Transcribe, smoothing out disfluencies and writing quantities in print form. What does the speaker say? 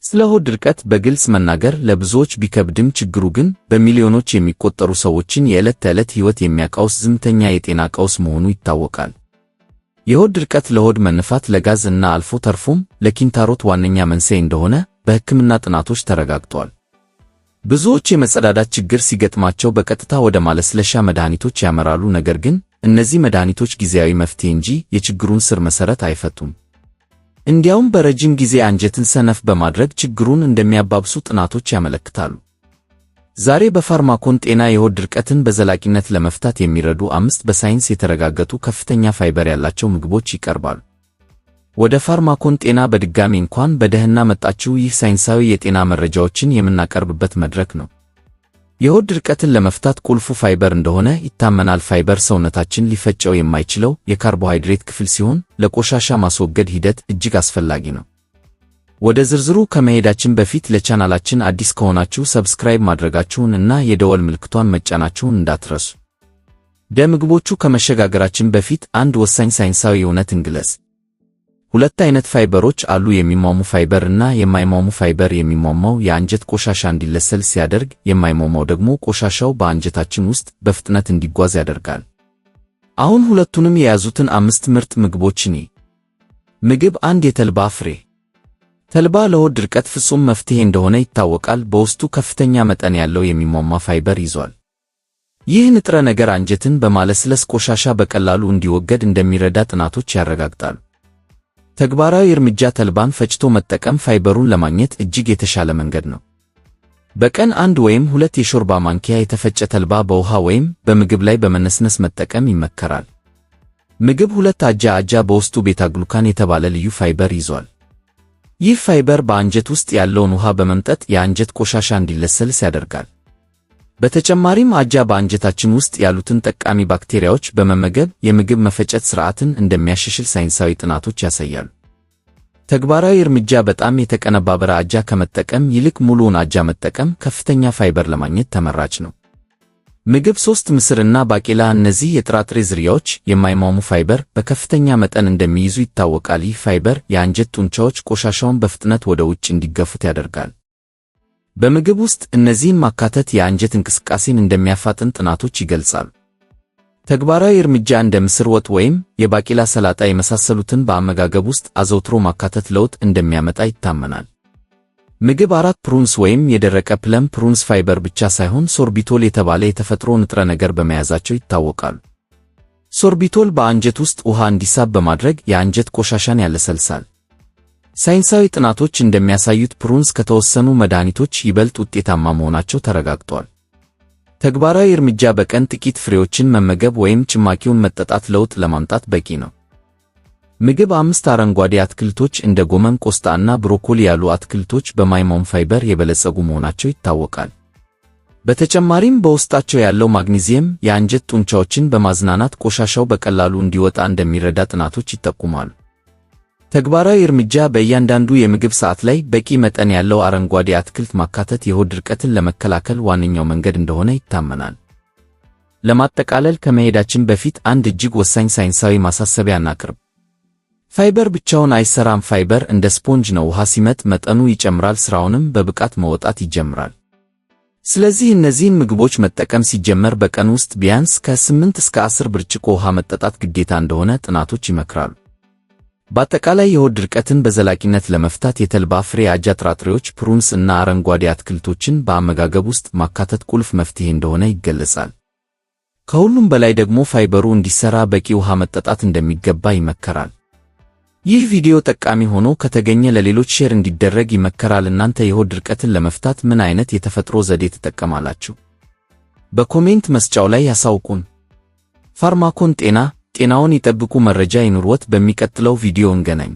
ስለ ሆድ ድርቀት በግልጽ መናገር ለብዙዎች ቢከብድም ችግሩ ግን በሚሊዮኖች የሚቆጠሩ ሰዎችን የዕለት ተዕለት ሕይወት የሚያቃውስ ዝምተኛ የጤና ቀውስ መሆኑ ይታወቃል። የሆድ ድርቀት ለሆድ መነፋት፣ ለጋዝ እና አልፎ ተርፎም ለኪንታሮት ዋነኛ መንስኤ እንደሆነ በሕክምና ጥናቶች ተረጋግጧል። ብዙዎች የመጸዳዳት ችግር ሲገጥማቸው በቀጥታ ወደ ማለስለሻ መድኃኒቶች ያመራሉ። ነገር ግን እነዚህ መድኃኒቶች ጊዜያዊ መፍትሄ እንጂ የችግሩን ስር መሠረት አይፈቱም። እንዲያውም በረጅም ጊዜ አንጀትን ሰነፍ በማድረግ ችግሩን እንደሚያባብሱ ጥናቶች ያመለክታሉ። ዛሬ በፋርማኮን ጤና የሆድ ድርቀትን በዘላቂነት ለመፍታት የሚረዱ አምስት በሳይንስ የተረጋገጡ ከፍተኛ ፋይበር ያላቸው ምግቦች ይቀርባሉ። ወደ ፋርማኮን ጤና በድጋሚ እንኳን በደህና መጣችሁ። ይህ ሳይንሳዊ የጤና መረጃዎችን የምናቀርብበት መድረክ ነው። የሆድ ድርቀትን ለመፍታት ቁልፉ ፋይበር እንደሆነ ይታመናል። ፋይበር ሰውነታችን ሊፈጨው የማይችለው የካርቦሃይድሬት ክፍል ሲሆን ለቆሻሻ ማስወገድ ሂደት እጅግ አስፈላጊ ነው። ወደ ዝርዝሩ ከመሄዳችን በፊት ለቻናላችን አዲስ ከሆናችሁ subscribe ማድረጋችሁን እና የደወል ምልክቷን መጫናችሁን እንዳትረሱ። ወደ ምግቦቹ ከመሸጋገራችን በፊት አንድ ወሳኝ ሳይንሳዊ እውነት እንግለጽ። ሁለት አይነት ፋይበሮች አሉ፣ የሚሟሙ ፋይበር እና የማይሟሙ ፋይበር። የሚሟሟው የአንጀት ቆሻሻ እንዲለሰልስ ሲያደርግ፣ የማይሟሟው ደግሞ ቆሻሻው በአንጀታችን ውስጥ በፍጥነት እንዲጓዝ ያደርጋል። አሁን ሁለቱንም የያዙትን አምስት ምርጥ ምግቦች እንይ። ምግብ 1፣ የተልባ ፍሬ። ተልባ ለሆድ ድርቀት ፍጹም መፍትሄ እንደሆነ ይታወቃል። በውስጡ ከፍተኛ መጠን ያለው የሚሟሟ ፋይበር ይዟል። ይህ ንጥረ ነገር አንጀትን በማለስለስ ቆሻሻ በቀላሉ እንዲወገድ እንደሚረዳ ጥናቶች ያረጋግጣሉ። ተግባራዊ እርምጃ፦ ተልባን ፈጭቶ መጠቀም ፋይበሩን ለማግኘት እጅግ የተሻለ መንገድ ነው። በቀን አንድ ወይም ሁለት የሾርባ ማንኪያ የተፈጨ ተልባ በውሃ ወይም በምግብ ላይ በመነስነስ መጠቀም ይመከራል። ምግብ 2፣ አጃ። አጃ በውስጡ beta glucan የተባለ ልዩ ፋይበር ይዟል። ይህ ፋይበር በአንጀት ውስጥ ያለውን ውሃ በመምጠጥ የአንጀት ቆሻሻ እንዲለሰልስ ያደርጋል። በተጨማሪም አጃ በአንጀታችን ውስጥ ያሉትን ጠቃሚ ባክቴሪያዎች በመመገብ የምግብ መፈጨት ሥርዓትን እንደሚያሻሽል ሳይንሳዊ ጥናቶች ያሳያሉ። ተግባራዊ እርምጃ፦ በጣም የተቀነባበረ አጃ ከመጠቀም ይልቅ ሙሉውን አጃ መጠቀም ከፍተኛ ፋይበር ለማግኘት ተመራጭ ነው። ምግብ 3፣ ምስርና ባቄላ። እነዚህ የጥራጥሬ ዝርያዎች የማይሟሙ ፋይበር በከፍተኛ መጠን እንደሚይዙ ይታወቃል። ይህ ፋይበር የአንጀት ጡንቻዎች ቆሻሻውን በፍጥነት ወደ ውጭ እንዲገፉት ያደርጋል። በምግብ ውስጥ እነዚህን ማካተት የአንጀት እንቅስቃሴን እንደሚያፋጥን ጥናቶች ይገልጻሉ። ተግባራዊ እርምጃ፦ እንደ ምስር ወጥ ወይም የባቄላ ሰላጣ የመሳሰሉትን በአመጋገብ ውስጥ አዘውትሮ ማካተት ለውጥ እንደሚያመጣ ይታመናል። ምግብ 4፣ prunes ወይም የደረቀ plum። Prunes ፋይበር ብቻ ሳይሆን sorbitol የተባለ የተፈጥሮ ንጥረ ነገር በመያዛቸው ይታወቃሉ። Sorbitol በአንጀት ውስጥ ውሃ እንዲሳብ በማድረግ የአንጀት ቆሻሻን ያለሰልሳል። ሳይንሳዊ ጥናቶች እንደሚያሳዩት prunes ከተወሰኑ መድኃኒቶች ይበልጥ ውጤታማ መሆናቸው ተረጋግጧል። ተግባራዊ እርምጃ፦ በቀን ጥቂት ፍሬዎችን መመገብ ወይም ጭማቂውን መጠጣት ለውጥ ለማምጣት በቂ ነው። ምግብ 5፣ አረንጓዴ አትክልቶች። እንደ ጎመን፣ ቆስጣ እና ብሮኮሊ ያሉ አትክልቶች በማይሟም ፋይበር የበለጸጉ መሆናቸው ይታወቃል። በተጨማሪም በውስጣቸው ያለው ማግኒዚየም የአንጀት ጡንቻዎችን በማዝናናት ቆሻሻው በቀላሉ እንዲወጣ እንደሚረዳ ጥናቶች ይጠቁማሉ። ተግባራዊ እርምጃ፦ በእያንዳንዱ የምግብ ሰዓት ላይ በቂ መጠን ያለው አረንጓዴ አትክልት ማካተት የሆድ ድርቀትን ለመከላከል ዋነኛው መንገድ እንደሆነ ይታመናል። ለማጠቃለል ከመሄዳችን በፊት አንድ እጅግ ወሳኝ ሳይንሳዊ ማሳሰቢያ እናቅርብ። ፋይበር ብቻውን አይሰራም። ፋይበር እንደ ስፖንጅ ነው። ውሃ ሲመጥ መጠኑ ይጨምራል፣ ስራውንም በብቃት መወጣት ይጀምራል። ስለዚህ እነዚህን ምግቦች መጠቀም ሲጀመር በቀን ውስጥ ቢያንስ ከ8 እስከ 10 ብርጭቆ ውሃ መጠጣት ግዴታ እንደሆነ ጥናቶች ይመክራሉ። በአጠቃላይ የሆድ ድርቀትን በዘላቂነት ለመፍታት የተልባ ፍሬ፣ አጃ፣ ጥራጥሬዎች፣ prunes እና አረንጓዴ አትክልቶችን በአመጋገብ ውስጥ ማካተት ቁልፍ መፍትሄ እንደሆነ ይገለጻል። ከሁሉም በላይ ደግሞ ፋይበሩ እንዲሰራ በቂ ውሃ መጠጣት እንደሚገባ ይመከራል። ይህ ቪዲዮ ጠቃሚ ሆኖ ከተገኘ ለሌሎች share እንዲደረግ ይመከራል። እናንተ የሆድ ድርቀትን ለመፍታት ምን አይነት የተፈጥሮ ዘዴ ትጠቀማላችሁ? በ comment መስጫው ላይ ያሳውቁን። ፋርማኮን ጤና፣ ጤናዎን ይጠብቁ፣ መረጃ ይኑርዎት። በሚቀጥለው ቪዲዮ እንገናኝ።